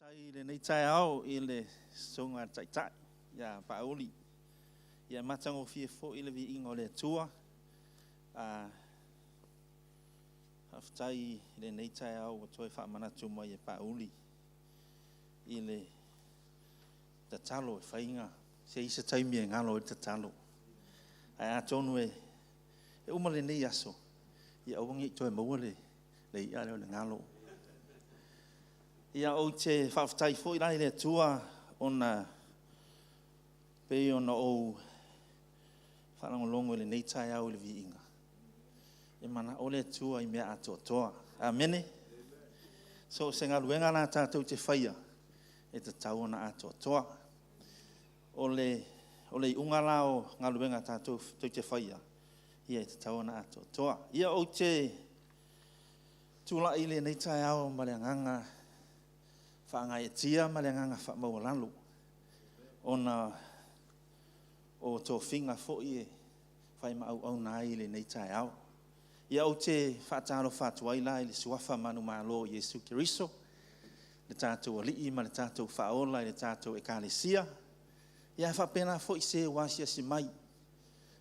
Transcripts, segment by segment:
Faafetai i lenei taeao i le Susuga i le Taitai ia Paauli. Ia, e matagofie foi le viiga o le Atua. Faafetai i lenei taeao ua toe faamanatu mai e Paauli i le tatalo e fai, se i ai se taimi e galo ai le tatalo. Ae atonu e uma lenei aso, ia aua ne i toe maua le i'a lea o le galo. Ia, ou te faafetai foi la i le Atua ona e pei ona ou faalogologo i lenei taeao i le viiga, e manao le Atua i mea atoatoa. Amene. So o se galuega la tatou te faia, e tatau ona atoatoa. O le iuga la o galuega tatou te faia, e tatau ona atoatoa. Ia, ou te tulai i lenei taeao ma le agaga faagaeetia ma le agaga faamaualalo, ona o tofiga foi e fai ma auauna ai i lenei taeao. Ia, ou te faatalofa atu ai la i le suafa manumalo o Iesu Keriso, le tatou Alii ma le tatou Faaola i le tatou Ekalesia, ae faapena foi se ua asiasi mai.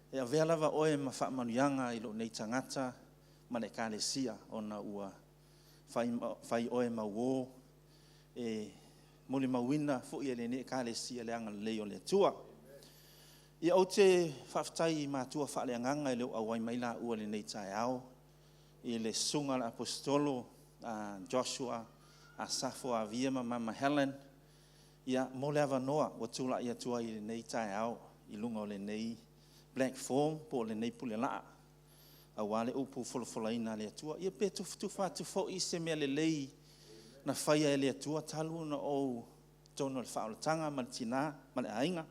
E avea lava oe ma faamanuiaga i lou nei tagata ma le Ekalesia, ona ua fai oe ma uo e molimauina foi e lenei Ekalesia le agalelei o le Atua. Ia, ou te faafetai i matua faaleagaga e le o auai mai laua i lenei taeao, i le Susuga i le Aposetolo Joshua Asafo Avia ma Mama Helen, mo le avanoa ua tulai atu ai i lenei taeao i luga o lenei platform po o lenei pulelaa aua le upu folafolaina a le Atua. Ia pe tufatufa atu foi se mea lelei na faia e le Atua talu ona ou i totonu o le faaolataga ma le tina ma le aiga.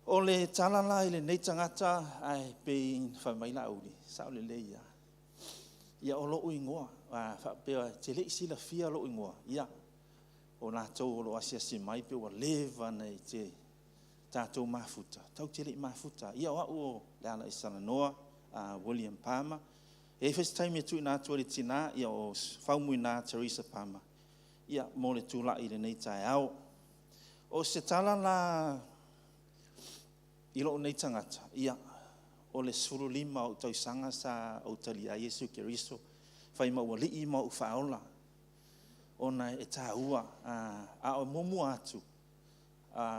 O le tala la i lenei tagata, ae pei ona fai mai Laauli, e sao lelei lava. Ia o lou igoa, a faapea e te le i silafia lou igoa, ia, o latou o lo o asiasi mai pe ua leva ona tatou mafuta, tatou te le i mafuta lava. Ia o au o Lealaisalanoa William Palmer. E i ai foi se taimi e tuuina atu ai i le tina, ia o Faumuina Teresa Palmer, mo le tulai i lenei taeao. O se tala la i lou nei tagata, ia, o le 15 o ou tausaga sa ou talia ai Iesu Keriso fai ma ou Alii ma ou Faaola, ona e taua. A o muamua atu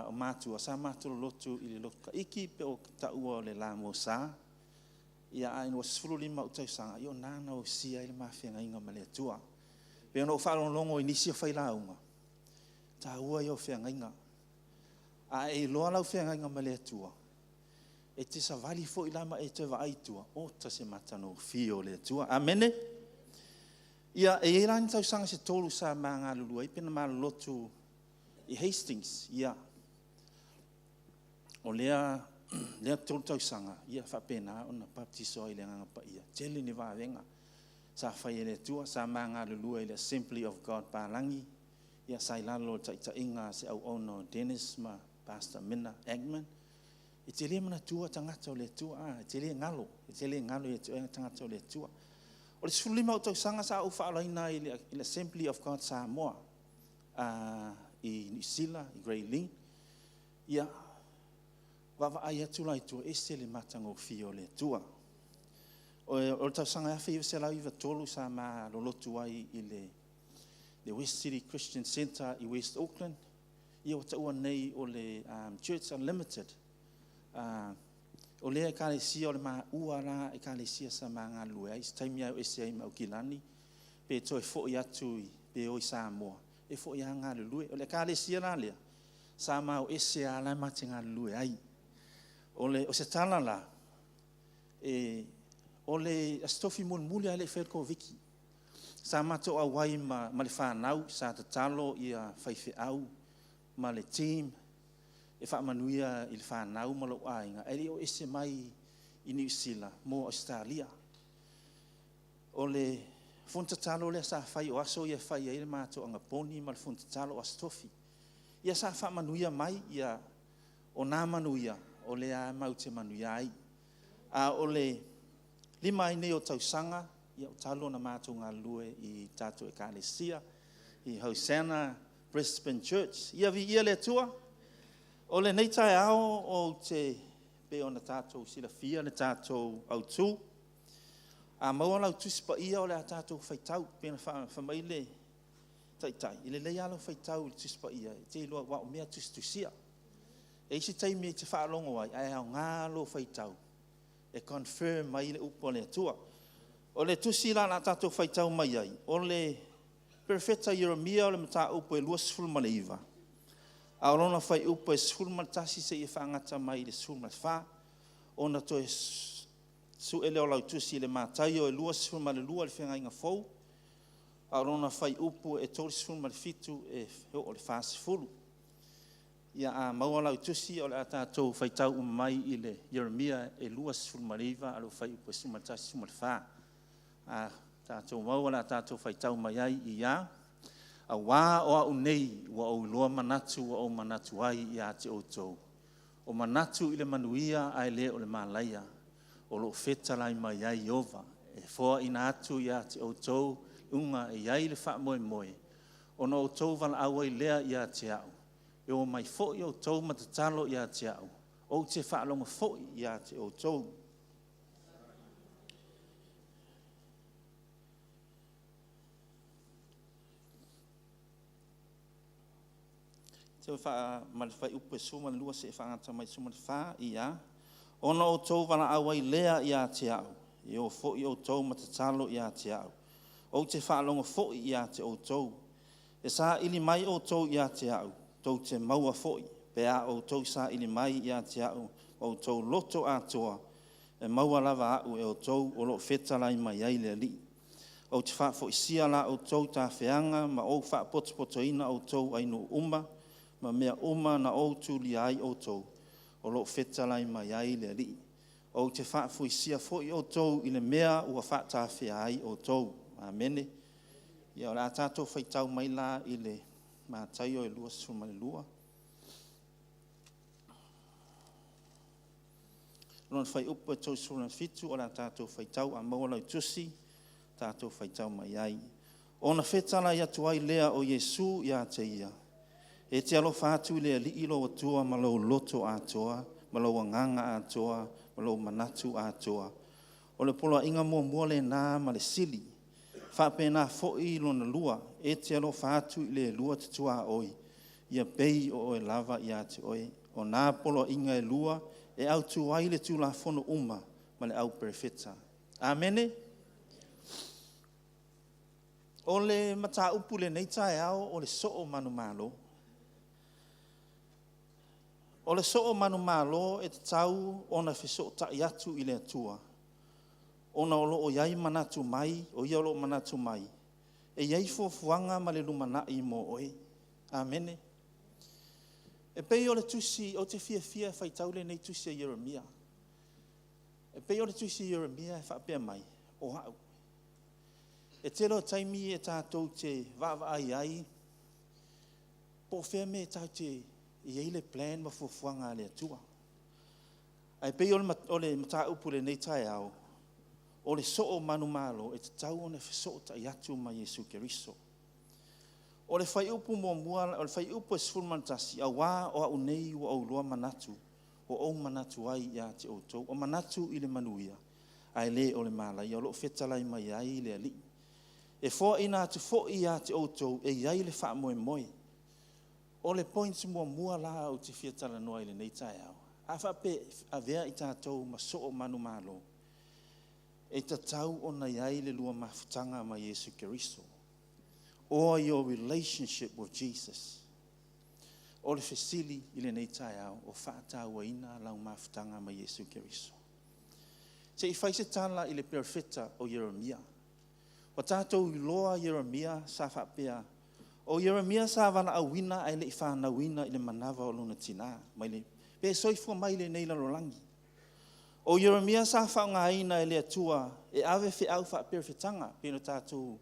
o matua, sa matou lotu i le Lotu Taiti po o taua o le LMS. Ae ua 15 ou tausaga, o i ina na osia ai le ma feagaiga ma le Atua. E pei ona ou faalogologo i nisi o failauga, o le taua ia o feagaiga. A e iloa lau feagaiga ma le Atua, e te savali foi la ma e toe vaai i tua, oka se matagofie o le Atua. Amene. Ia, e i ai la ni tausaga se tolu sa ma galulue ai pe na ma lotu i Hastings. Ia, o lea 3 tausaga, ia faapena ona papatiso ai i le Agaga Paia. Tele ni vavega sa fai e le Atua. Sa ma galulue i le Assembly of God palagi, sa i lalo o le taitaiga a se auauna o Dennis ma Pastor Menna Engman. E te le manatua tagata o le Atua, e te le galo, e te le galo ia te oe tagata o le Atua. O le 15 o ou tausaga sa ou faaolaina ai i le Assembly of God Samoa i Niu Sila i Grey Lynn. Ia, vaavaai atu la i tua, e ese le matagofie o le Atua. O le tausaga e 1993 sa ma lolotu ai i le West City Christian Centre i West Auckland, ia ua taua nei o le Church Unlimited. O lea Ekalesia, o le maua la Ekalesia sa ma galulue ai. O se taimi lava e o ese ai ma Aukilani pe toe foi atu pe o i Samoa, e foi lava galulue. O le Ekalesia la lea, sa ma o ese lava o la e ma te galulue ai. O se tala la, o le Aso Tofi mulimuli lava ae le i faia le Koviti, sa matou auai ma le fanau, sa tatalo faifeau ma le team e faamanuia i le fanau ma lou aiga, ae le i o ese mai i Niu Sila mo Ausetalia. O le fono tatalo lea sa fai, o aso ia e fai ai le matou anapogi ma le fono tatalo o Aso Tofi. Ia sa faamanuia mai, o na manuia, o lea lava matou te manuia ai. A o le 5 ai lenei o tausaga talu ona matou galulue i le tatou Ekalesia. i Hosanna Brisbane Church. Ia viia le Atua. O lenei taeao ou te pei ona tatou silafia le tatou autu. A maua lau Tusi Paia o le a tatou faitau, pei ona fai mai le Taitai, e lelei lava lou faitau i le Tusi Paia e te iloa aua o mea tusitusia. E i ai isi taimi e te faalogo ai, ae aoga lou faitau e confirm ai le upu a le Atua. O le tusi la o le a tatou faitau mai ai, o le Perofeta Ieremia o le mataupu e 29, a o lona fuaiupu e 11 seia faagata mai i le 14. Ona toe sue lea o lau Tusi i le Mataio e 22 i le Feagaiga Fou, a o lona fuaiupu e 37 e oo i le 40. Ia a maua lau Tusi o le a tatou faitau uma mai i le Ieremia e 29 a o le fuaiupu e 11 – 14. A tatou maua o le a tatou faitau mai ai i a, aua o au nei ua ou iloa manatu ua ou manatu ai ia te outou, o manatu i le manuia ae le o le malaia, o lo o fetalai mai ai Ieova, e foaina atu ia te outou iuga e i ai le faamoemoe, ona outou valaau ai lea ia te au, e o mai foi outou ma tatalo ia te au, ou te faalogo foi ia te outou. Ma le fuaiupu e 12 seia faagata mai i le 14, i a, ona outou valaau ai lea ia te au, e o foi outou ma tatalo ia te au, ou te faalogo foi ia te outou. E saili mai outou ia te au, tou te maua foi, pe a outou saili mai ia te au ma outou loto atoa, e maua lava au e outou, o lo o fetalai mai ai le Alii. Ou te faafoisia la outou tafeaga ma ou faapotopotoina outou atunuu uma, ma mea uma na ou tulia ai outou, o lo o fetalai mai ai le Alii. Ou te faafoisia foi outou i le mea ua faatafea ai outou. Amene. Ia o le a tatou faitau mai la i le Mataio e 22, lona fuaiupu e 37, o le a tatou faitau. A maua lau Tusi, tatou faitau mai ai. Ona fetalai atu ai lea o Iesu ia te ia, e te alofa atu i le Alii lou Atua ma lou loto atoa, ma lou agaga atoa, ma lou manatu atoa. O le poloaiga muamua lena ma le sili. E faapena foi lona lua, e te alofa atu i le alua te tuaoi, ia pei o oe lava ia te oe. O na poloaiga e lua e autu ai le Tulafono uma ma le auperofeta. Amene. O le mataupu i lenei taeao o le soo manumalo. O le soo manumalo e tatau ona fesootai atu i le Atua, ona o lo o i ai manatu mai, o ia o lo o manatu mai, e i ai fuafuaga ma le lumanai mo oe. Amene. E pei o le tusi, ou te fiafia e faitau lenei tusi a Ieremia. E pei o le tusi a Ieremia e faapea mai, o au. E tele o taimi e tatou te vaavaai ai po o fea mea tatou te i ai le plan ma fuafuaga a le Atua. Ae pei o le mataupu i lenei taeao, o le soo manumalo e tatau ona fesootai atu ma Iesu Keriso. O le fuaiupu muamua, o le fuaiupu e 11, aua o au nei ua ou iloa manatu ua ou manatu ai ia te outou, o manatu i le manuia, ae le o le malaia, o lo o fetalai mai ai le Alii. E foaina atu foi ia te outou e i ai le faamoemoe. O le point muamua la ou te fia talanoa i lenei taeao, a faapea e avea i tatou ma soo manumalo, e tatau ona i ai le lua mafutaga ma Iesu Keriso, or your relationship with Jesus. O le fesili i lenei taeao, o faatauaina lau mafutaga ma Iesu Keriso? Se i fai se tala i le perofeta o Ieremia. Ua tatou iloa Ieremia sa faapea, o Ieremia sa valaauina ae le i fanauina i le manava o lona tina, pe soifua mai i lenei lalolagi. O Ieremia sa faaaogaina e le Atua e ave feau faaperofetaga, pei ona tatou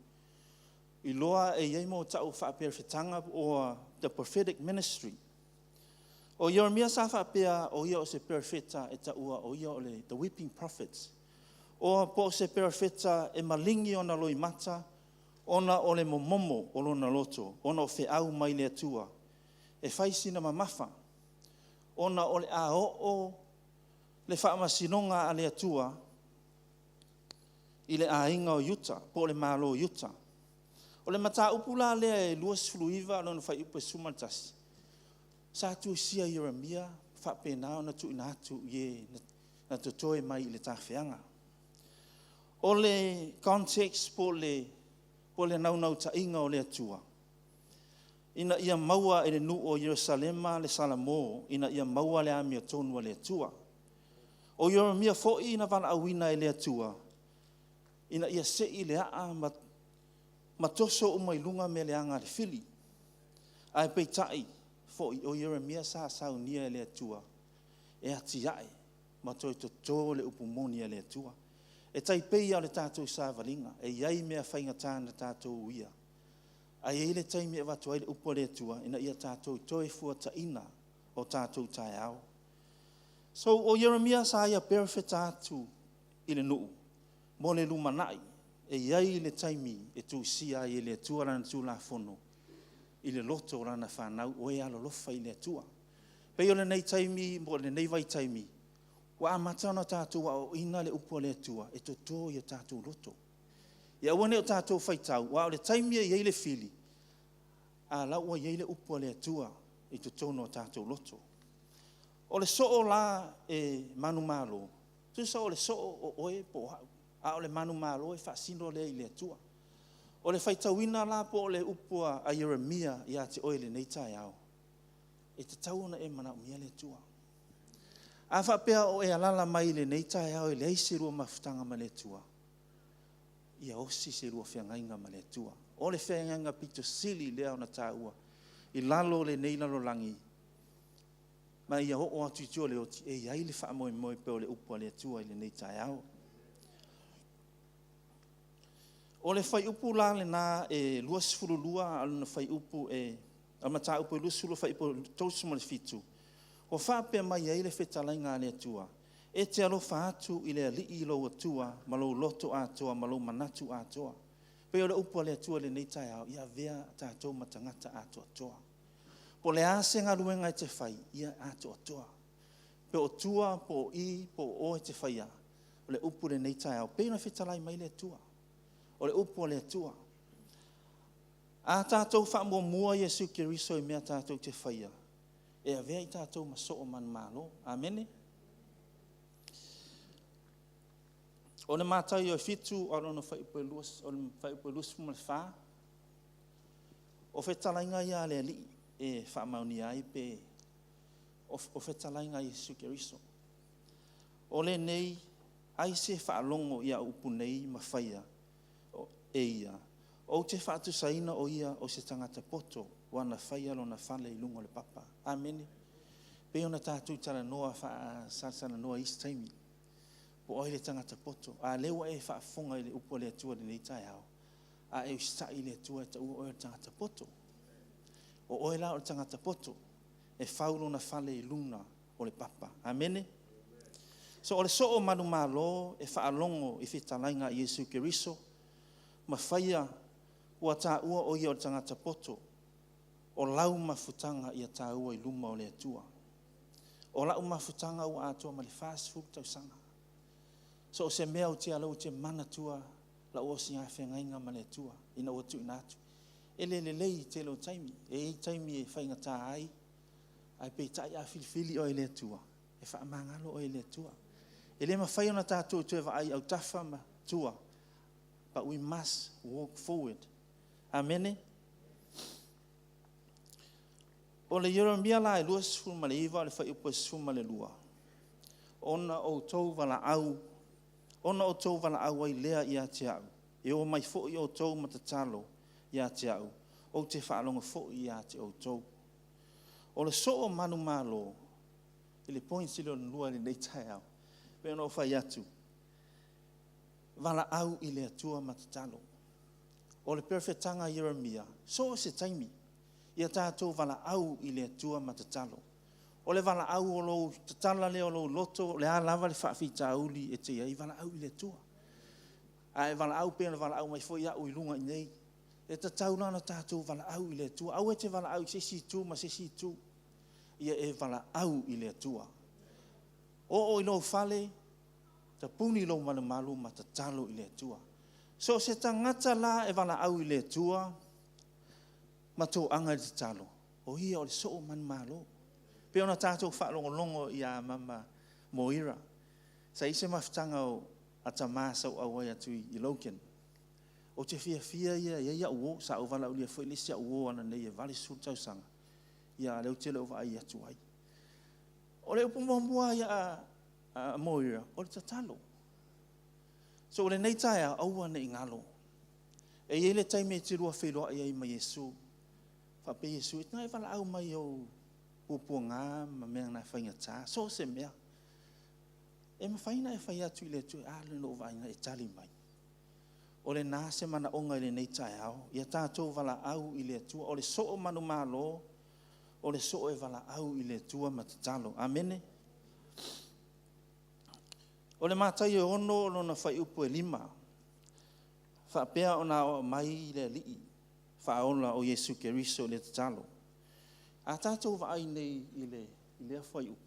iloa e i ai mo taua faaperofetaga or the prophetic ministry. O Ieremia sa faapea o ia o se perofeta e taua o ia o le the weeping prophet, or po o se perofeta e maligi ona loimata ona o le momomo o lona loto, ona o feau mai le Atua, e fai sina mamafa, ona o le a oo le faamasinoga a le Atua i le aiga o Iuta, po o le Malo o Iuta. O le mataupu la lea e 29 lona fuaiupu e 11, sa tusia e Ieremia faapena ona tuuina atu i e na totoe mai i le tafeaga. O le context po o le naunautaiga o le Atua, ina ia maua e le nuu o Ierusalema le Salamo ina ia maua le amiotonu a le Atua. O Ieremia foi na valaauina e le Atua, ina ia sei le aa ma toso uma i luga mea leaga a le fili. Ae peitai foi o Ieremia sa saunia e le Atua e atiae ma toe toto le upu moni a le Atua. E tai pei lava o le tatou savaliga, e i ai mea faigata na tatou uia, ae i ai le taimi e avatu ai le upu a le Atua, ina ia tatou toefuataiga o tatou taeao. So o Ieremia sa ia perofeta atu i le nuu mo le lumanai, e i ai le taimi e tusia ai e le Atua Lana Tulafono i le loto o lana fanau, o e alolofa i le Atua. E pei o lenei taimi po o lenei vaitaimi, ua amata ona tatou aoaoina le upu a le Atua e toto i o tatou loto. Ia aua ne i o tatou faitau, aua o le taimi e i ai le fili, a o la e ua i ai le upu a le Atua i totonu o tatou loto. O le soo la e manumalo, tusa o le soo o oe po o au, a o le manumalo e faasino lea i le Atua. O le faitauina la po o le upu a Ieremia ia te oe i lenei taeao, e tatau ona e manaomia le Atua. A faapea o e alaala mai i lenei taeao e leai se lua mafutaga ma le Atua, ia osi se lua feagaiga ma le Atua. O le feagaiga aupito sili lea ona taua i lalo o lenei lalolagi, ma ia oo atu i tua o le oti, e i ai le faamoemoe pei o le upu a le Atua i lenei taeao. O le fuaiupu la lena e 22 a o lona fuaiupu e… o le mataupu e 22 fuaiupu 37, ua faapea mai ai le fetalaiga a le Atua, “E te alofa atu i le Alii lou Atua ma lou loto atoa ma lou manatu atoa.” E pei o le upu a le Atua i lenei taeao, ia avea tatou ma tagata atoatoa. Po o le a se galuega e te fai, ia atoatoa. Po o tua po o i po o o e te faia, o le upu i lenei taeao, e pei ona fetalai mai le Atua. O le upu a le Atua. A tatou faamuamua Iesu Keriso i mea tatou te faia, e avea i tatou ma soo manumalo. Amene. O le Mataio e 7 o lona fuaiupu e 24, o fetalaiga ia a le Alii e faamaonia ai pe o fetalaiga a Iesu Keriso. O lenei, ai se faalogo i au upu nei ma faia e ia, ou te faatusaina o ia o se tagata poto ua na faia lona fale i luga o le papa. Amene. E pei ona tatou talanoa faasalasalanoa i isi taimi, po o ai le tagata poto. A o lea ua e faafofoga i le upu a le Atua i lenei taeao, a e usitai i le Atua e taua oe o le tagata poto. O oe la o le tagata poto e fau lona fale i luga o le papa. Amene. So o le soo manumalo e faalogo i fetalaiga a Iesu Keriso ma faia, ua taua o ia o le tagata poto. O lau mafutaga ia taua i luma o le Atua. O lau mafutaga ua atoa ma le 40 tausaga. So o se mea ou te alu ou te manatua lau osi feagaiga ma le Atua ina ua tuuina atu. E le lelei i le tele o taimi, e i ai taimi e faigata ai, ae peitai a filifili oe e le Atua, e faamagalo oe e le Atua. E le mafai ona tatou toe vaai i autafa ma tua, but we must walk forward. Amene. O le Ieremia la e 29 o le fuaiupu e 12, “Ona outou valaau ai lea ia te au, e omai foi outou ma tatalo ia te au, ou te faalogo foi ia te outou.” O le soo manumalo, i le points lona lua i lenei taeao, e pei ona ou fai atu, valaau i le Atua ma tatalo. O le perofetaga a Ieremia, so o se taimi, ia tatou valaau i le Atua ma tatalo. O le valaau o lou tatala lea o lou loto, o le a lava le faafitauli e te i ai, valaau i le Atua. A e valaau e pei ona valaau mai foi au i luga i inei, E tatau la ona tatou valaau i le Atua. Aua e te valaau i se isi itu ma se isi itu. Ia e valaau i le Atua. Oo i lou fale, tapuni lou malumalu ma tatalo i le Atua. So o se tagata la e valaau i le Atua ma toaga i le tatalo, o ia o le soo manumalo. E pei ona tatou faalogologo ia Mama Moira, sa i ai se mafutaga a tama sa ou auai atu i Logan. Ou te fiafia ia, e i ai au uo, sa ou valaaulia foi le isi au uo ananei e 80 tausaga, a o lea ou te le o vaai atu ai. O le upu muamua lava ia Moira, o le tatalo. So o lenei taeao, aua ne i galo. E i ai le taimi e te lua feiloai ai ma Iesu, faapea Iesu, na e valaau mai i ou puapuaga ma mea na e faigata, so o se mea. E mafai ona e fai atu i le Atua, a lea na ou vaai e tali mai. O lena se manaoga i lenei taeao, ia tatou valaau i le Atua. O le soo manumalo, o le soo e valaau i le Atua ma tatalo. Amene. O le Mataio 6 lona fuaiupu e 5, e faapea ona aoao mai le Alii Faaola o Iesu Keriso i le tatalo. A tatou vaai nei i lea fuaiupu,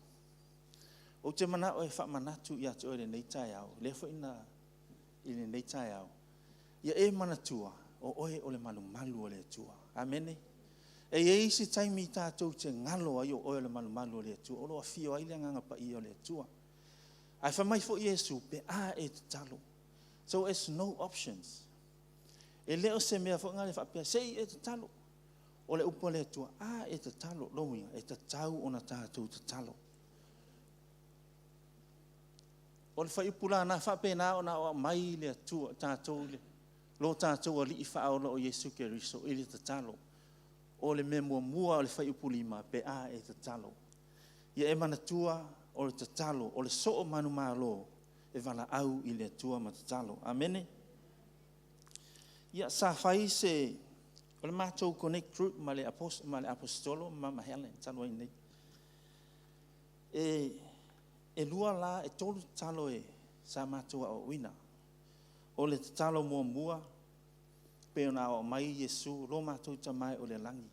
ou te manao e faamanatu ia te oe i lenei taeao, lea foi na, i lenei taeao, ia e manatua, o oe o le malumalu o le Atua. Amene. E i ai isi taimi tatou te galo ai o oe o le malumalu o le Atua, o lo o afio ai le Agaga Paia o le Atua. Ae fai mai foi Iesu, pe a e tatalo. So it's no options. E le o se mea foi lena faapea se i e tatalo. O le upu a le Atua, a e tatalo, o lona uiga, e tatau ona tatou tatalo. O le fuaiupu la lena, e faapena ona aoao mai le Atua i tatou, lo tatou Alii Faaola o Iesu Keriso i le tatalo. O le mea muamua o le fuaiupu 5, pe a e tatalo. Ia e manatua o le tatalo, o le soo manumalo, e valaau i le Atua ma tatalo. Amene. Ia, sa fai se... O le matou connect group ma le Aposetolo ma Mama Helen talu ai nei. E 3 tatalo sa matou aoaoina. O le tatalo muamua, pei ona aoao mai Iesu, lo matou Tama e oi le lagi,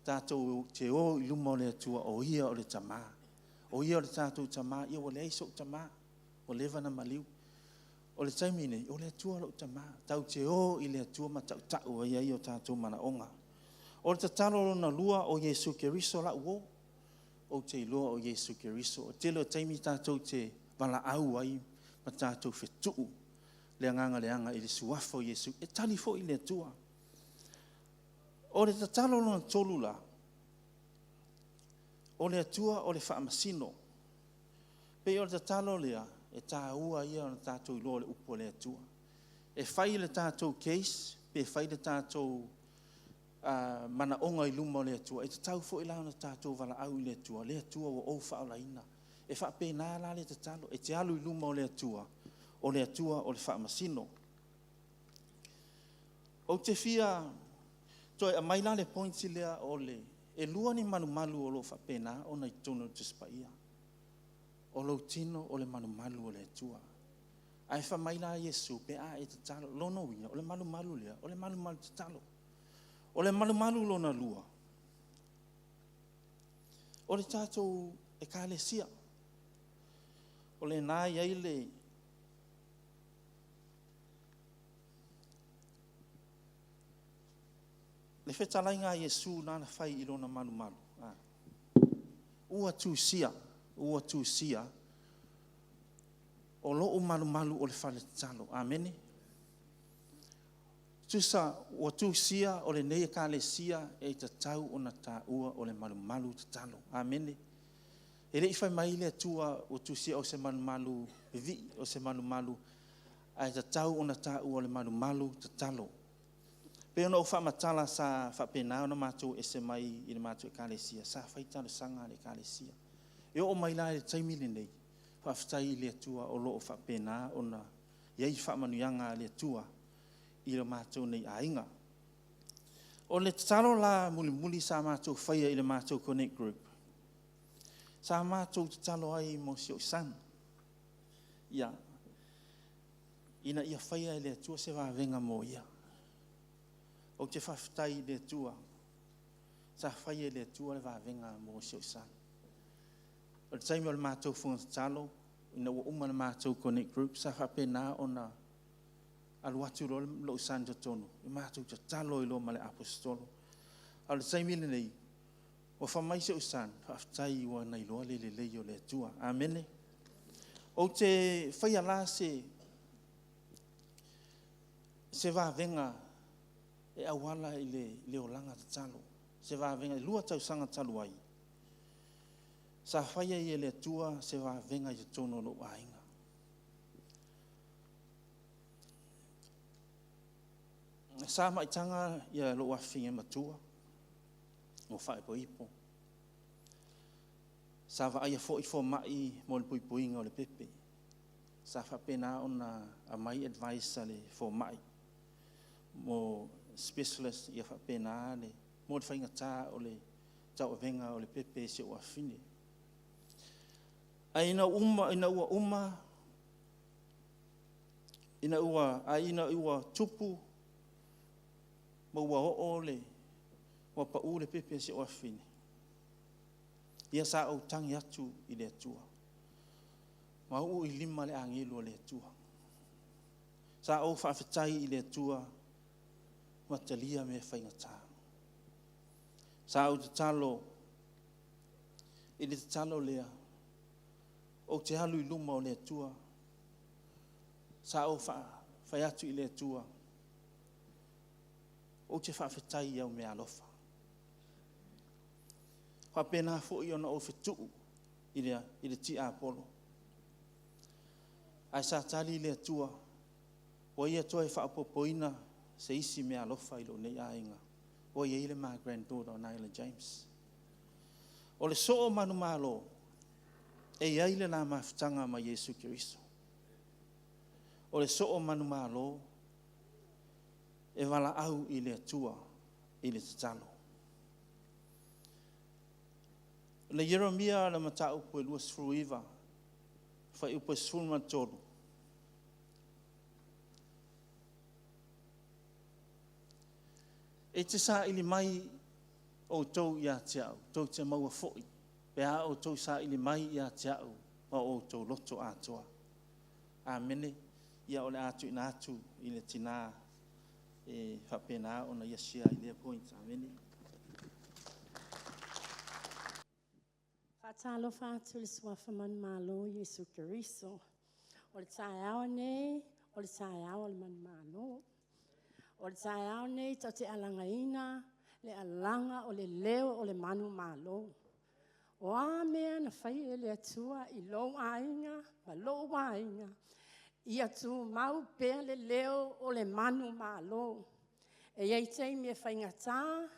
tatou te o i luma o le Atua o Ia o le Tama. O Ia o le tatou Tama. Ia ua leai sou tama, ua leva ona maliu. O le taimi lenei, o le Atua lou Tama. Tatou te o i le Atua ma tautau i ai o tatou manaoga. O le tatalo lona lua, o Iesu Keriso lau uo. Ou te iloa o Iesu Keriso. O le tele o taimi tatou te valaau ai ma tatou fetuu le agaga leaga i le Suafa o Iesu, e tali foi le Atua. O le tatalo lona tolu la, o le Atua o le faamasino. E pei o le tatalo lea, e taua ia ona tatou iloa o le upu a le Atua. E fai le tatou case pe fai le tatou manaoga i luma o le Atua, e tatau foi la ona tatou valaau i le Atua, le Atua ua ou faaolaina. E faapena la le tatalo, e te alu i luma o le Atua, o le Atua o le faamasino. Ou te fia toe aumai la le point lea, e 2 ni malumalu o lo o faapena ona i totonu o le Tusi Paia. O lou tino o le malumalu o le Atua. Ae fai mai la Iesu, pe a e tatalo, o lona uiga, o le malumalu lea, o le malumalu tatalo. O le malumalu lona lua, o le tatou ekalesia. O lena e i ai le fetalaiga a Iesu lena na fai i lona malumalu. Ua tusia, ua tusia, o lou malumalu o le fale tatalo. Amene. Tusa ua tusia o lenei ekalesia e tatau ona taua o le malumalu tatalo. Amene. E le i fai mai le Atua ua tusia o se malumalu vivii, o se malumalu, ae tatau ona taua o le malumalu tatalo. E pei ona ou faamatala sa faapena ona matou ese mai i le matou ekalesia, sa fai talosaga a le ekalesia. E oo mai la i le taimi lenei, faafetai i le Atua o lo o faapena ona i ai faamanuiaga a le Atua i lo matou nei aiga. O le tatalo la mulimuli sa matou faia i le matou connect group, sa matou tatalo ai mo si ou son, ina ia faia e le Atua se vavega mo ia. Ou te faafetai i le Atua, sa faia e le Atua le vavega mo si ou son. O le taimi o le matou fono tatalo, ina ua uma le matou connect group, sa faapena ona alu atu loa lou son i totonu, e matou tatalo ai loa ma le aposetolo. A o le taimi lenei, ua fai mai si ou son, faafetai ua na iloa le lelei o le Atua. Amene. Ou te faia la se vavega e auala i le olaga tatalo. Se vavega i le 2 tausaga talu ai, sa faia ai e le Atua se vavega i totonu o lou aiga. Sa maitaga lou afafine matua ua faaipoipo. Sa vaaia foi fomai mo le puipuiga o le pepe. Sa faapena ona aumai advice a le fomai mo specialist ia faapena mo le faigata o le tauavega o le pepe e si ou afafine. Ae ina ua tupu ma ua oo ua pau le pepe a si ou afafine, ia sa ou tagi atu i le Atua, ma uu i lima le agelu o le Atua. Sa ou faafetai i le Atua ua talia mea faigata. Sa ou tatalo i le tatalo lea, ou te alu i luma o le Atua. Sa ou fai atu i le Atua, ou te faafetai i au meaalofa. E faapena foi ona ou fetuu i le tiapolo. Ae sa tali le Atua, ua ia toe faaopoopoina se isi meaalofa i lou nei aiga, ua i ai le ma granddaughter o Nyla James. O le soo manumalo, e i ai le la mafutaga ma Iesu Keriso. O le soo manumalo, e valaau i le Atua i le tatalo. O le Ieremia o le mataupu e 29, fuaiupu e 13. E te saili mai outou ia te au, tou te maua foi, pe a outou saili mai ia te au ma outou loto atoa. Amene. Ia o le a tuuina atu i le tina e faapena ona ia share i lea point. Amene. Faatalofa atu i le Suafa manumalo o Iesu Keriso. O le taeao nei, o le taeao o le manumalo. O le taeao nei tatou te alagaina le alaga o le leo o le manumalo. O a mea na faia e le Atua i lou aiga ma lou aiga, ia tumau pea le leo o le manumalo. E i ai taimi e faigata,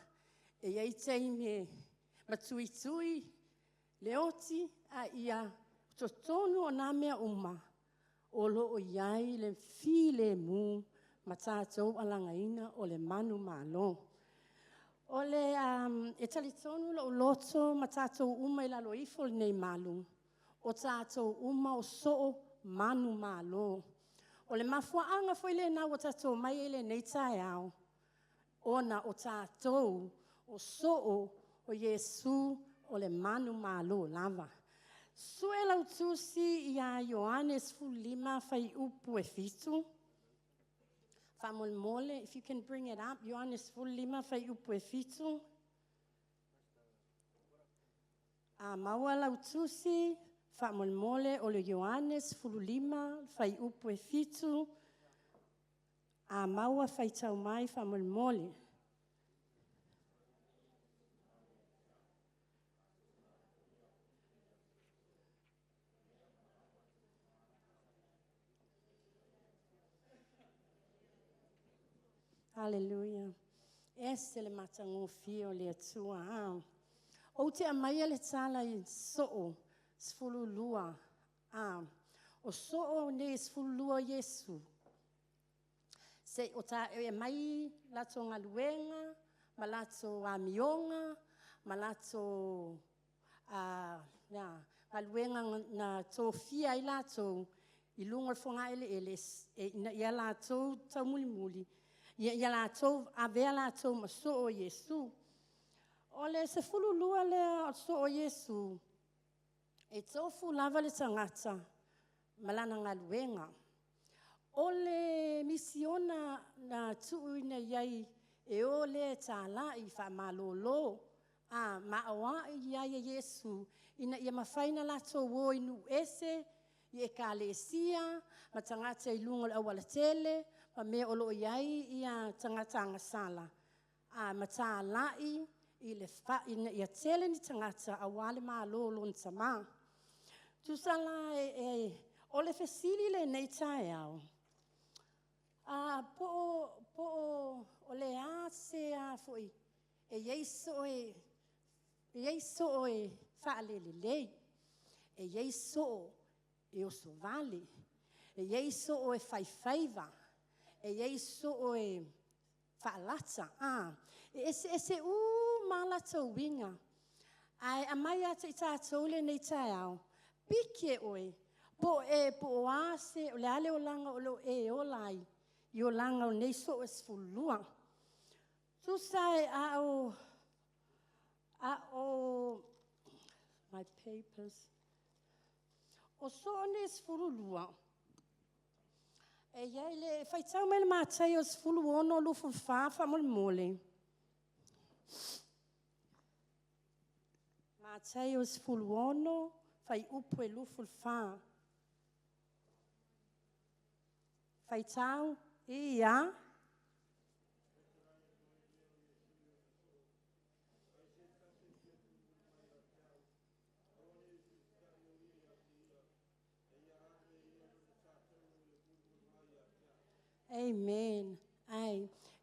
e i ai taimi e matuitui le oti, a ia totonu o na mea uma, o lo o i ai le filemu ma tatou alagaina o le manumalo. E talitonu lou loto ma tatou uma i lalo ifo o lenei malu, o tatou uma o soo manumalo. O le mafuaaga foi lena ua tatou omai ai i lenei taeao, ona o tatou o soo o Iesu o le manumalo lava. Sue lau Tusi ia Ioane 15 fuaiupu e 7, faamolemole, if you can bring it up, Ioane 15 fuaiupu e 7. A maua lau tusi, faamolemole, o le Ioane 15 fuaiupu e 7. A maua, faitau mai faamolemole. Haleluia. E ese le matagofie o le Atua. Ou te aumaia le tala i Soo 12. O soo nei e 12 o Iesu, e aumai latou galuega, ma latou amioga, ma latou galuega na tofia ai latou i luga o le fogaeleele ina ia latou taumulimuli. Ia latou avea latou ma soo o Iesu. O le 12 lea o soo o Iesu, e tofu lava le tagata ma lana galuega. O le misiona na tuuina i ai e o lea e talai, faamalolo, ma aoai ai e Iesu ina ia mafai ona latou o i nuu ese, i ekalesia ma tagata i luga o le aualatele ma mea o lo o i ai tagata agasala, ma talai ina ia toatele ni tagata aua le Malo o lona Tama. E tusa la o le fesili i lenei taeao, po o le a se e i ai soo e faalelelei, e i ai soo e osovale, e i ai soo e faifaiva, e i ai soo e faalata. E eseese uma lava o latou uiga, ae aumai ia te i tatou lenei taeao, piki e oe po o le a le olaga o lo o e ola ai i olaga o nei soo e 12. Tusa a o my papers. O soo nei e 12, e i ai le faitau mai le Mataio 16:24 faamolemole. Mataio 16, fuaiupu e 24. Faitau, ia, Amen.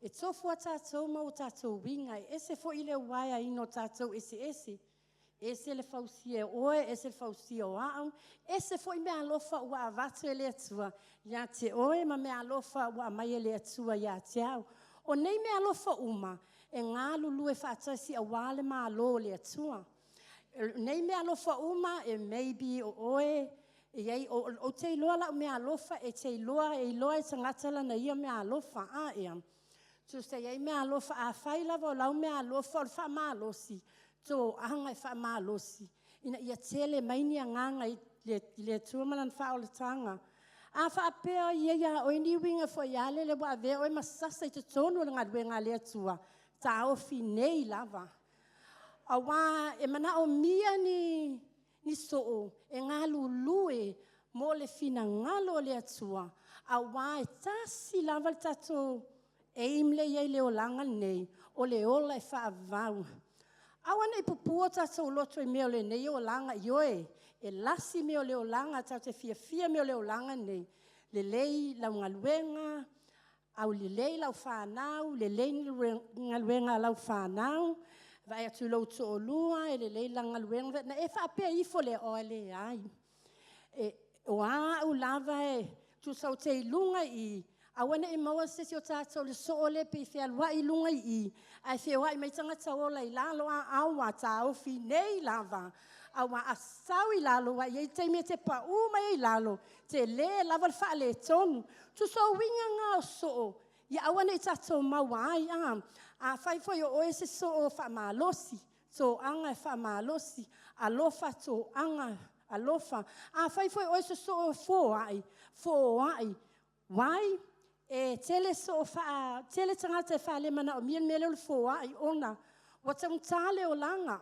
E tofu lava tatou ma o tatou uiga, e ese foi le uaeaina o tatou eseese. E ese le fausia e oe, ese le fausia o au, ese foi meaalofa ua avatu e le Atua ia te oe ma meaalofa ua aumai e le Atua ia te au. O nei meaalofa uma, e galulue faatasi aua le Malo o le Atua. O nei meaalofa uma, e maybe o oe, e i ai, ou te iloa lau meaalofa, e iloa e le tagata lana ia meaalofa. Tusa e i ai meaalofa, afai lava o lau meaalofa o le faamalosi, toaga e faamalosi ina ia tele mai ni agaga i le Atua ma Lana faaolataga. A faapea e i ai ia oe ni uiga foi lele ua avea oe ma sasa i totonu o le galuega a le Atua, taofi nei lava. Aua e manaomia ni soo e galulue mo le finagalo o le Atua, aua e tasi lava le tatou aim lea e i ai i le olaga lenei, o le ola e faavavau. Aua ne i pupu o tatou loto i mea o lenei olaga, ioe, e lasi mea o le olaga, tatou te fiafia i mea o le olaga lenei, lelei lau galuega, aulelei lau fanau, lelei galuega a lau fanau, vaai atu i lou toalua e lelei lana galuega, ona e faapea ifo lea, oi leai, o au lava, tusa ou te i luga i i, aua ne i maua se tasi o tatou i le soo lea pei e fealuai i luga i i, ae feoai mai tagata ola i lalo. Aua, taofi nei lava, aua a sau i lalo, aua e i ai taimi e te pau mai ai i lalo, tele lava le faaletonu. Tusa o uiga na o soo, ia aua ne i tatou maua ai. Afai foi o oe se soo faamalosi, toaga e faamalosi, alofa toaga, alofa. Afai foi o oe o se soo e foai, foai. Why? E tele tagata e faale-manaomia le mea lea o le foai, ona ua taugata le olaga.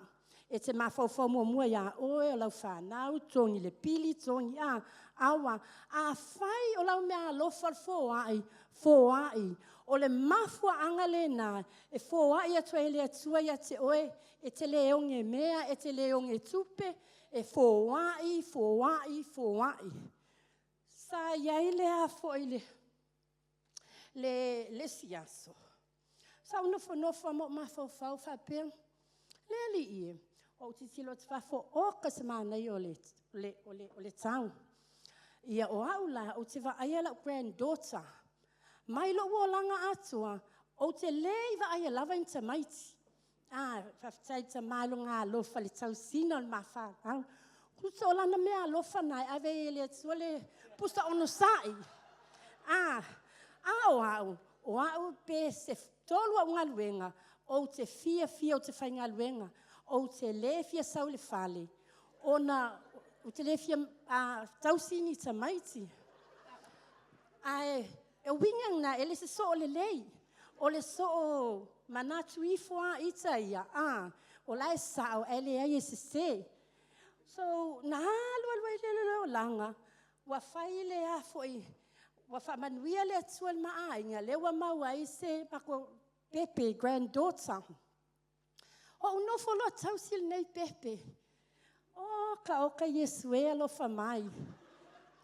E te mafaufau muamua ia oe, o lau fanau, totogi le pili, totogi a, aua. Afai o lau meaalofa o le foai, foai. O le mafuaaga lena e foai atu ai e le Atua ia te oe, e te le ogemea, e te le ogetupe, e foai, foai, foai. Sa i ai le foi le isi aso, sa ou nofonofo lava ma ou mafaufau faapea, le Alii e, ua ou tilotilo atu i fafo, oka se manaia o le tau. Ia o au la, ou te vaaia lau grand-daughter mai lou olaga atoa, ou te le i vaaia lava ni tamaiti. Faafetai i le Tama i lona alofa i le tausiga o le ma fanau. Tusa o lana meaalofa lena e ave ai e le Atua le pusa onosai, a o au, O au pe se 3 au galuega, ou te fiafia ou te faigaluega. Ou te le fia sau i le fale, ona ou te le fia tausi ni tamaiti. Ae o uiga na, e le o se soo lelei. O le soo manatu ifo lava ita ia, o la e sao ae leai e sese. So na alu alu ai lea o le olaga, ua fai le a foi, ua faamanuia le Atua i le ma aiga, lea ua maua ai se matou pepe, grand daughter. Ou nofo loa tausi lenei pepe. Oka oka Iesu e alofa mai,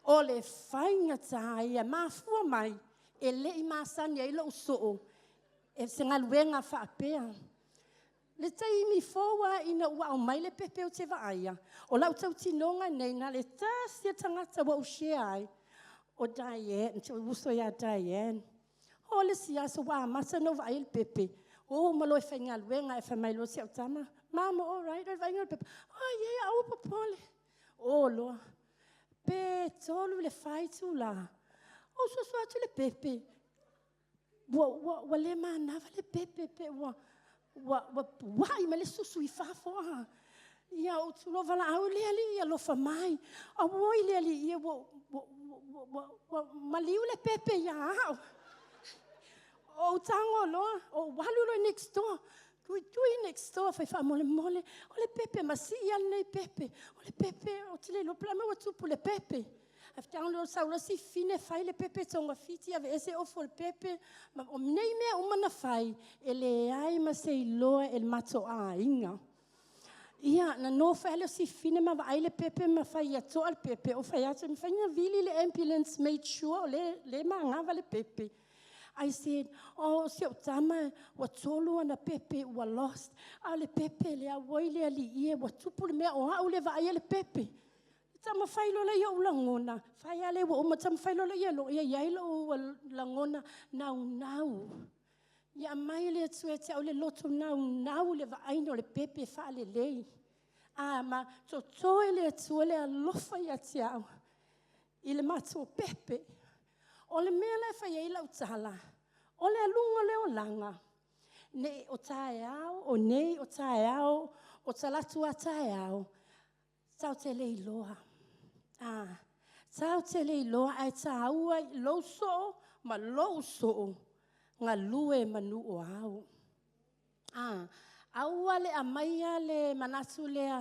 o le faigata ia. E mafua mai, e le i masani ai lou soo i se galuega faapea. O le taimi fou lava ina ua aumai le pepe ou te vaaia, o lau tautinoga lenei, na o le tasi lava le tagata ua ou share ai, o Diane, si ou uso ia Diane. Oo le isi aso ua amata ona ou vaaia le pepe, ua o uma loa e faigaluega. Ae fai mai loa si au tama, mom alright le vaaiga o le pepe? Oh yeah aua le popole. O loa, pe 3 i le 4 itula, ou soso atu le pepe, ua le manava le pepe pe ua puai mai le susu i fafo. Ia ou tu loa valaau, le Alii alofa mai, auoi le Alii e, ua maliu le pepe ia au. Ou tago loa ou alu loa next door, tuitui next door, faamolemole, o le pepe, masii lava lenei pepe, o le pepe ou te le iloa po o le a le mea ua tupu i le pepe. Ae faatoa sau loa si fafine fai le pepe togafiti aveese ofu o le pepe. O nei mea uma na fai, e leai ma se iloa e le matou aiga. Ia, na nofo ai lava lea o si fafine ma vaai le pepe ma fai ia toa le pepe, ou fai atu, e mafai ona vili le ambulance, make sure o lea e manava le pepe. I said, o si ou tama ua 3 ana pepe ua lost, a o le pepe lea, auoi le alii e, ua tupu le mea o au lea e vaaia le pepe. Taumafai loa lea i ou lagona, fai lava lea ua uma, taumafai loa ia i ai lou lagona naunau. Ia aumai e le Atua ia te au le loto naunau i le vaaiga o le pepe faalelei. A ma toto e le Atua le alofa ia te au i le matou pepe. O le mea la e fai ai lau tala, o le aluga o le olaga, ne i o taeao, o nei o taeao, o talaatu a taeao, tatou te le iloa. Tatou te le iloa, ae taua lou soo ma lou soo, galue manu o ao. Aua le aumaia le manatu lea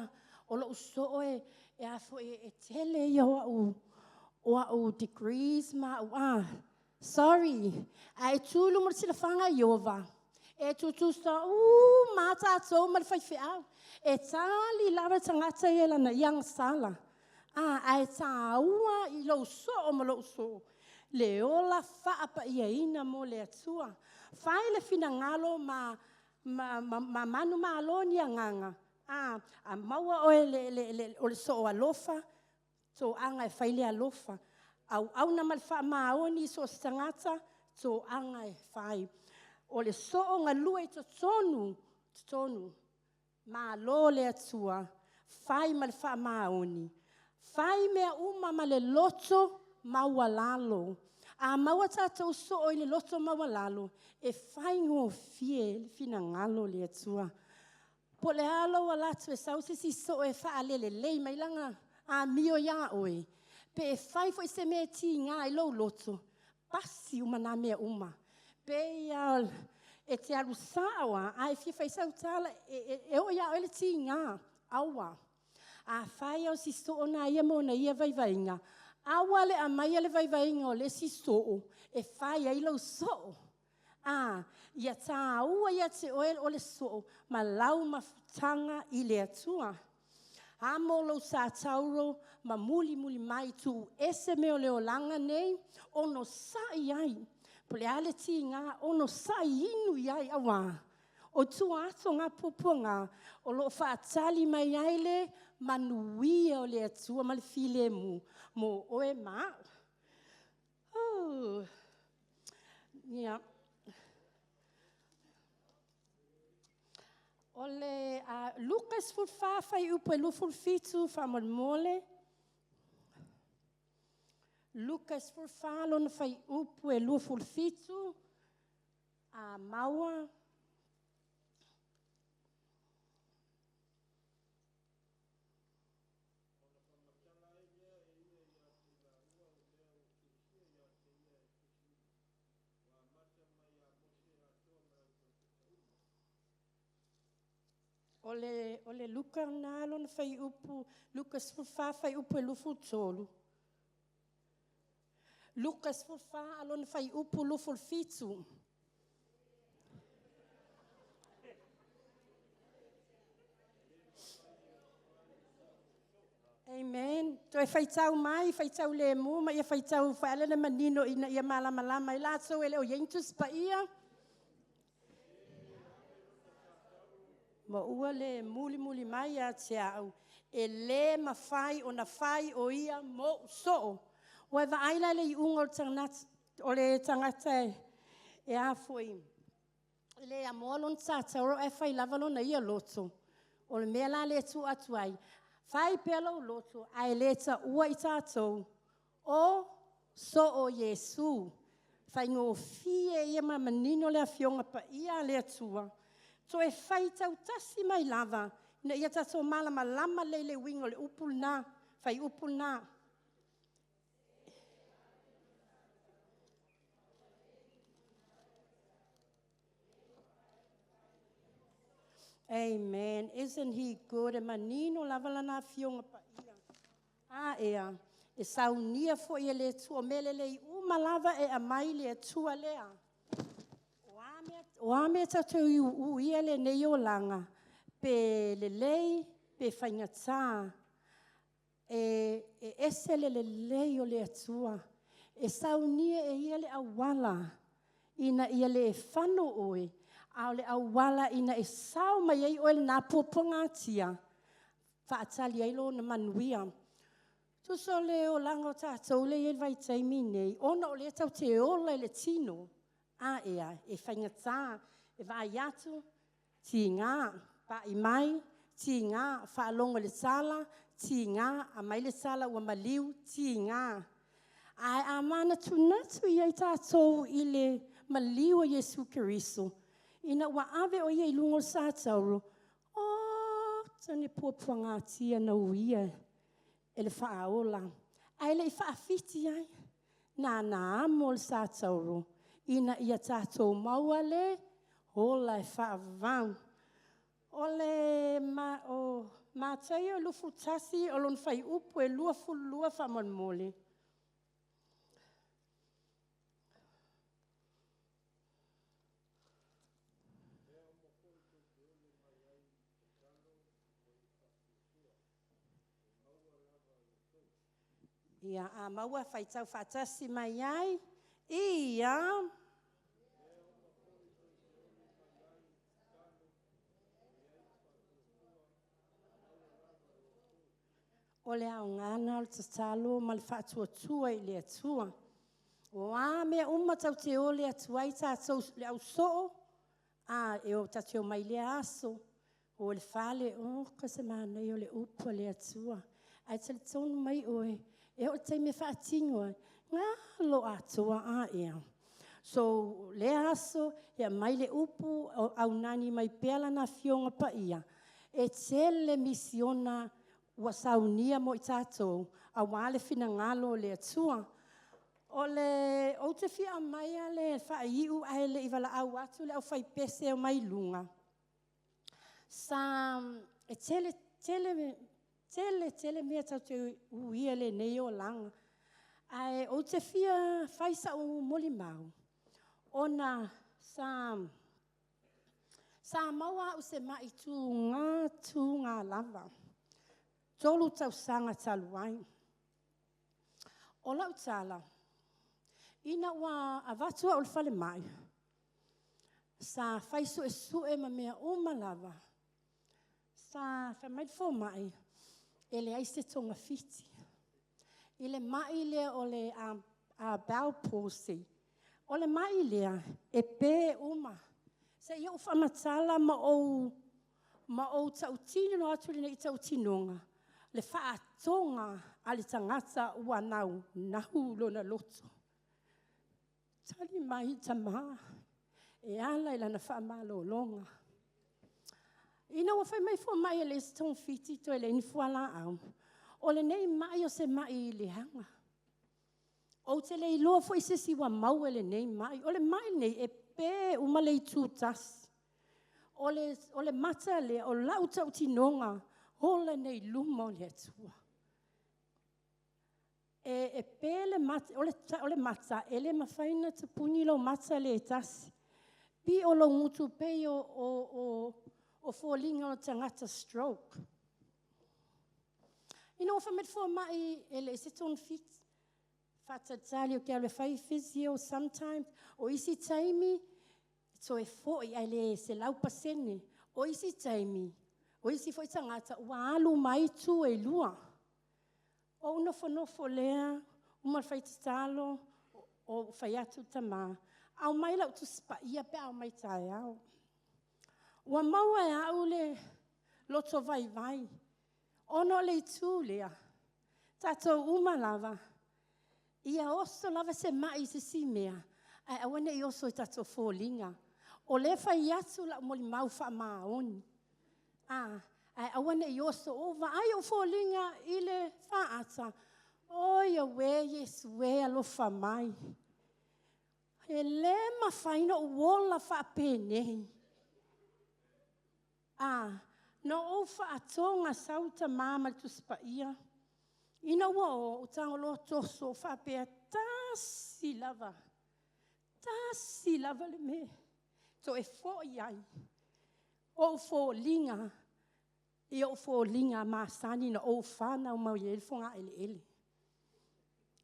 o lou soo e tele ia o au degrees ma au a, sorry, a e tu i luma o le silafaga a Ieova, e tutusa uma lava tatou ma le faifeau. E tali lava le tagata ia i lana ia agasala. Ae taua i lou soo ma lou soo le ola faapaiaina mo le Atua. Fai le finagalo ma manumalo ni agaga, a maua oe o le soo alofa, toaga e fai le alofa. Auauna ma le faamaoni i so o se tagata, toaga e fai. O le soo galue i totonu, totonu, malo le Atua, fai ma le faamaoni, fai mea uma ma le loto maualalo. A maua tatou soo i le loto maualalo, e faigofie le finagalo o le Atua. Po o le a lou alu atu e sau se isi soo e faalelelei mai lana amio ia oe, pe fai foi se mea e tiga ai lou loto, pasi uma na mea uma. E pei lava e te alu sao lava, a e fia fai sau tala, e oo ia oe le tiga, aua. Afai lava o si soo lena ma ona ia vaivaiga, aua le aumaia le vaivaiga o le isi soo e fai ai lou soo. Ia taua ia te oe o le soo ma lau mafutaga i le Atua. Amo lou sa tauro ma mulimuli mai, tuu ese mea o le olaga nei, onosai ai, po o le a le tiga, onosai, inu i ai, aua o tua atu o na puapuaga, o lo o faatali mai ai le manuia o le Atua ma le filemu mo oe ma au. Ia. O le Luka 14 fuaiupu e 27 faamolemole. Luka 14 lona fuaiupu e 27. A maua O le, o le Luka lena lona fuaiupu, Luka 14 fuaiupu e 23. Luka 14 a lona fuaiupu 27. Amen. Toe faitau mai, faitau lemu ma ia faitau faalele manino ina ia malamalama ai latou e le o i ai ni Tusi Paia. Ma ua le mulimuli mai ia te au, e le mafai ona fai o ia mou soo. Ua e vaai la i le iuga o le tagata e a foi, e le amoa lona tatou ae fai lava lona ia loto. O le mea la lea e tuu atu ai, fai pea lou loto, ae le taua i tatou o soo Iesu. E faigofie ia ma manino le Afioga Paia a le Atua, toe faitau tasi mai lava, ina ia tatou malamalama lelei i le uiga o le upu lena, fuaiupu lena. Amen. Isn't he good? E manino lava lana Afioga Paia. A ea, e saunia foi e le Atua, o mea lelei uma lava e aumai le Atua lea. O a mea tatou te uia i lenei olaga, pe lelei pe faigata, e ese le lelei o le Atua. E saunia e Ia le auala ina ia le fano oe, a o le auala ina ia sao mai ai oe i lena puapuagatia, faatali ai lona manuia. Tusa o le olaga o tatou lea e i ai i le vaitaimi lenei, ona o lea tatou te ola i le tino, a ea, e faigata, e vaai atu, tiga, pai mai, tiga, faalogo i le tala, tiga, aumai le tala ua maliu, tiga. Ae a manatunatu i ai tatou i le maliu o Iesu Keriso, ina ua ave o Ia i luga o le satauro, o tane puapuagatia na uia e le Faaola, ae le i faafiti ai, na amo le satauro ina ia tatou maua le ola e faavavau. O le Mataio 21 o lona fuaiupu e 22 faamolemole. Ia, a maua, faitau faatasi mai ai. Ia. O le aoga lena o le tatalo ma le faatuatua i le Atua. O a mea uma tatou te ole atu ai tatou le au soo, a, e tatou te omai i lea aso, o i le fale, oka se manaia o le upu a le Atua. Ae talitonu mai oe, e oo i le taimi e faatino ai, galo atoa. A ea? So, o lea aso, e aumai le upu, o aunani mai pea Lana Afioga Paia. E tele misiona ua saunia mo i tatou, aua le finagalo o le Atua. Ou te fia aumaia le faaiu ae le i valaau atu le aufaipese e omai i luga. Sa, e tele tele tele mea tatou te uia i lenei olaga, ae ou te fia fai sau molimau, ona sa maua au i se mai tuga tuga lava, 3 tausaga talu ai. O lau tala, ina ua avatu au i le falemai, sa fai suesue ma mea uma lava, sa fai mai le fomai, e leai se togafiti. I le mai lea o le Bell Palsy. O le mai lea, e pe uma. Se i ou faamatala ma ou tautino atu lenei tautinoga, le faatoga a le tagata ua naunau lona loto. Tali mai tama, E ala i lana faamalologa. Ina ua fai mai fomai e leai se togafiti toe leai ni fualaau, o lenei mai o se mai leaga. Ou te le iloa foi se isi ua maua i lenei mai. O le mai lenei, e pe uma le itu tasi. O le mata lea, o lau tautinoga, ola nei i luma o le Atua. E pe le mata, o le mata, e le mafai ona tapuni lou mata lea e tasi. Pio lou gutu e pei o foliga o le tagata stroke. Ina ua fai mai le fomai e leai se togafiti, faatalitali ou te alu e fai physio sometime. O isi taimi toe foi ae le 100%. O isi taimi, o isi foi tagata ua alu uma lava itu e lua. Ou nofonofo lea uma le fai tatalo, ou fai atu, Tama, aumai lau Tusi Paia pe a omai taeao. Ua maua e au le loto vaivai, ona o le itu lea, tatou uma lava, ia oso lava se mai i se isi mea, ae aua ne i oso i tatou foliga. O lea e fai atu lau molimau faamaoni, ae aua ne i oso. Ua ou vaai i ou foliga i le faata, oi auē Iesu e alofa mai. E le mafai ona ou ola faapenei. Na ou faatoga, sau tama ma le Tusi Paia, ina ua o, ou tago loa toso, ou faapea, e tasi lava, tasi lava le mea e toe foi ai ou foliga i ou foliga masani na ou fanau mai ai i le fogaeleele.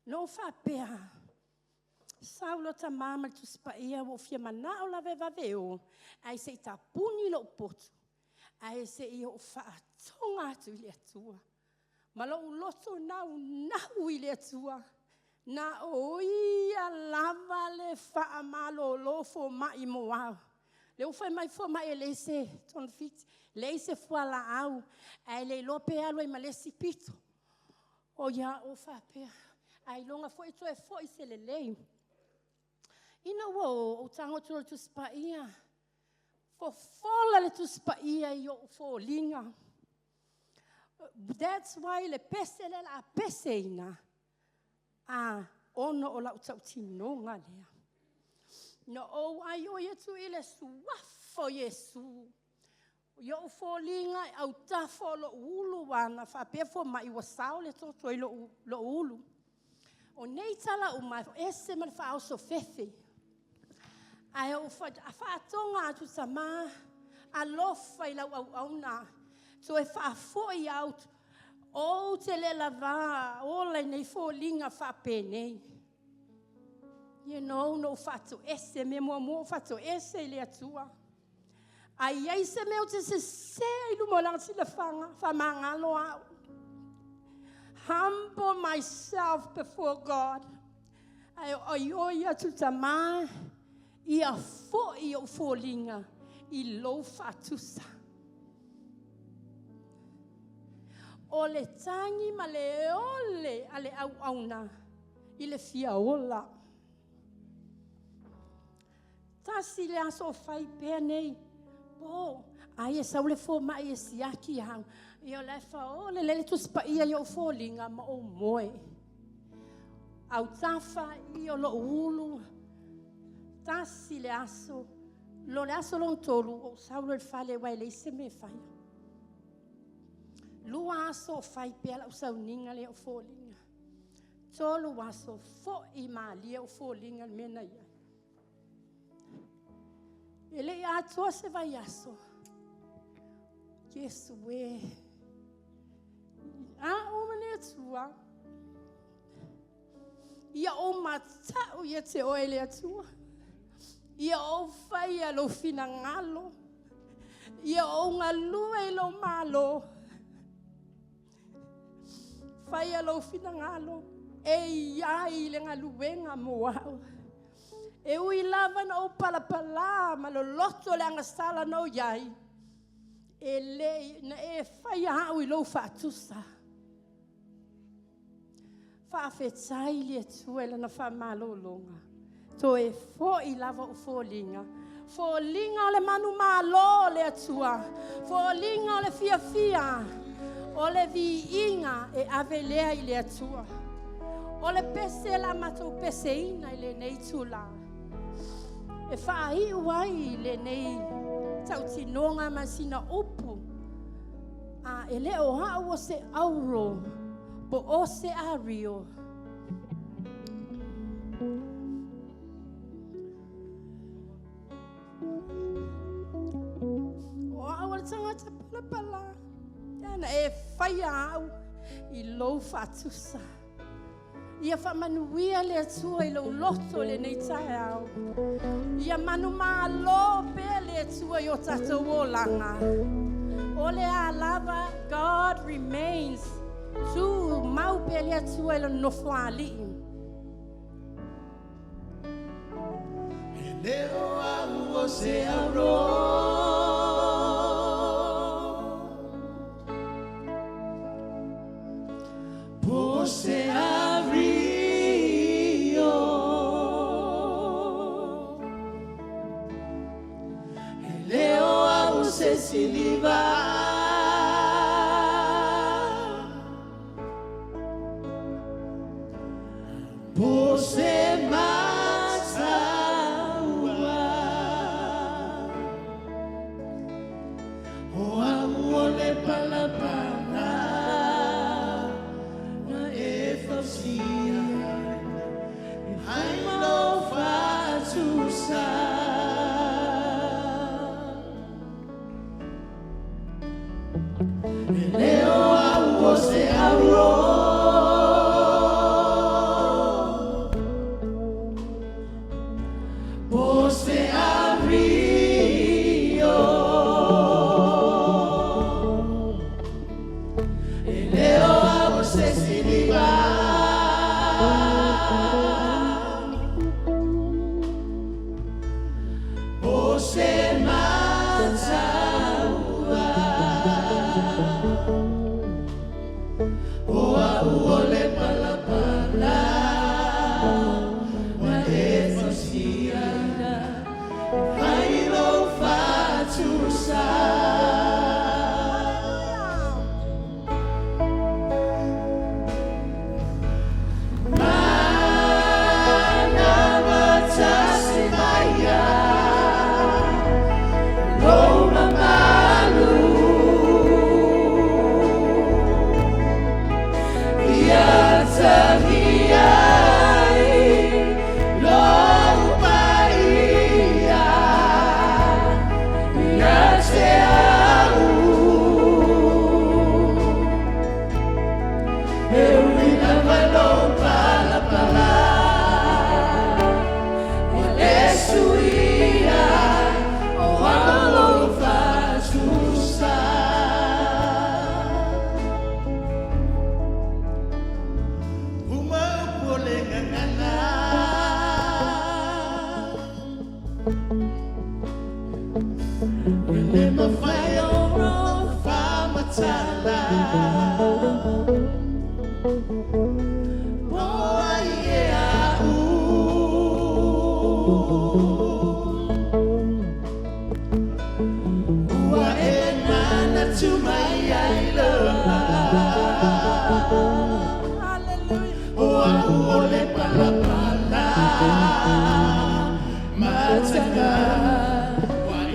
Na ou faapea, sau loa tama ma le Tusi Paia, ua ou fia manao lava e vave o, ae se i tapuni lou potu, ae se i ou faatoga atu i le Atua ma lou loto naunau i le Atua, na o Ia lava le faamalolo fomai mo au. O lea ua fai mai fomai e leai se togafiti, leai se fualaau, ae le iloa pe alu ai ma le isi pito. Ou faapea, ailoga foi e toe foi se lelei. Ina ua o, ou tago atu loa i le Tusi Paia, fofola le Tusi Paia i ou foliga. That's why le pese lea o le a peseina, ona o lau tautinoga lea. Na ou aioi atu i le Suafa o Iesu, i ou foliga i autafa o lou ulu, aua na faapea fomai ua sao le toto i lou ulu. O nei tala uma, e ese ma le faaoso fefe. Ae ou faatoga atu, Tama, alofa i lau auauna, toe faafoi au, ou te le lava ola i nei foliga faapenei. You know, na ou faatoese, o le mea muamua na ou faatoese i le Atua. A i ai se mea ou te sese ai i luma o Lana silafaga, faamagalo au. Humble myself before God. Ae aioi atu, Tama, ia foi ou foliga i lou faatusa. O le tagi ma le ole a le auauna i le fia ola. Tasi le aso o fai pea nei, po, ai e sau le fomai e siaki au, ia o la e faaole lelei le Tusi Paia i ou foliga ma ou moe. Autafa i o lou ulu, tasi le aso, o le aso lona tolu, ou sau loa i le fale aua e leai se mea e faia. 2 aso o fai pea lau sauniga lea i ou foliga. 3 aso, foi malie ou foliga i le mea na i ai. E le i atoa se vaiaso, Iesu e, au ma le Atua, ia ou matau ia te oe le Atua, ia ou faia lou finagalo, ia ou galue i lou malo, faia lou finagalo, e i ai le galuega mo au. E ui lava na ou palapala ma loloto le agasala na ou i ai, e le, na e faia au i lou faatusa. Faafetai i le Atua i Lana faamalologa, toe foi lava ou foliga, Foliga o le manumalo o le Atua, foliga o le fiafia, o le viiga e ave lea i le Atua. O le pese la matou peseina i lenei itula, e faaiu ai lenei tautinoga ma sina upu, a e le o au o se auro, po o se ario. O au o le tagata palapala, na e faia au i lou faatusa. Ia faamanuia le Atua i lou loto i lenei taeao. Ia manumalo pea le Atua i o tatou olaga. O le a lava, God remains. Tu mau pea le Atua i le nofoalii. E le o au o se auro, po se ario, e le o au se siliva, po se mataua. O au o le palapala na e fausia e fai lou faatusa. E le o au o se auro, po se ario, e le o au o se siliva, po se mataua. O au o le palapala na e fausia e fai lou faatusa. Mana matasi maia lou mamalu, ia tagia ai lou paia ia te au. E ui lava lou palapala, ua le suia o au lou faatusa. Uma upu o le gagana, e le mafai ona faamatala. Po ai e au, ua e manatu mai ai loa. Hallelujah. O au o le palapala mataga,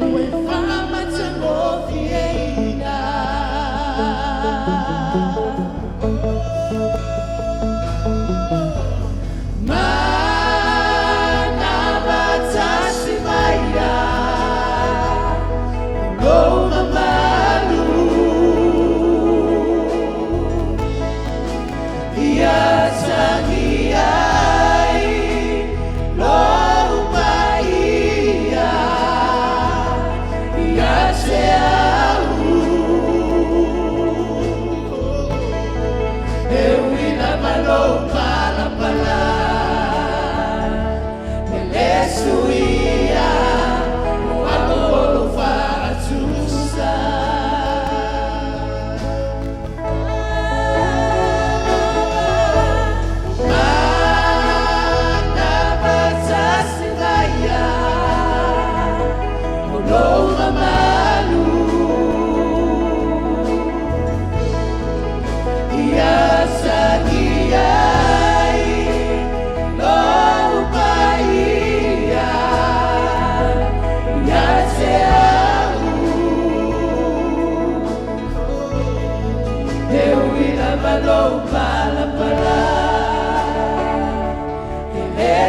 ua e faamatagofieina. Mana matasi maia lou mamalu, ia tagia ai lou paia ia te au.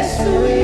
Iesu.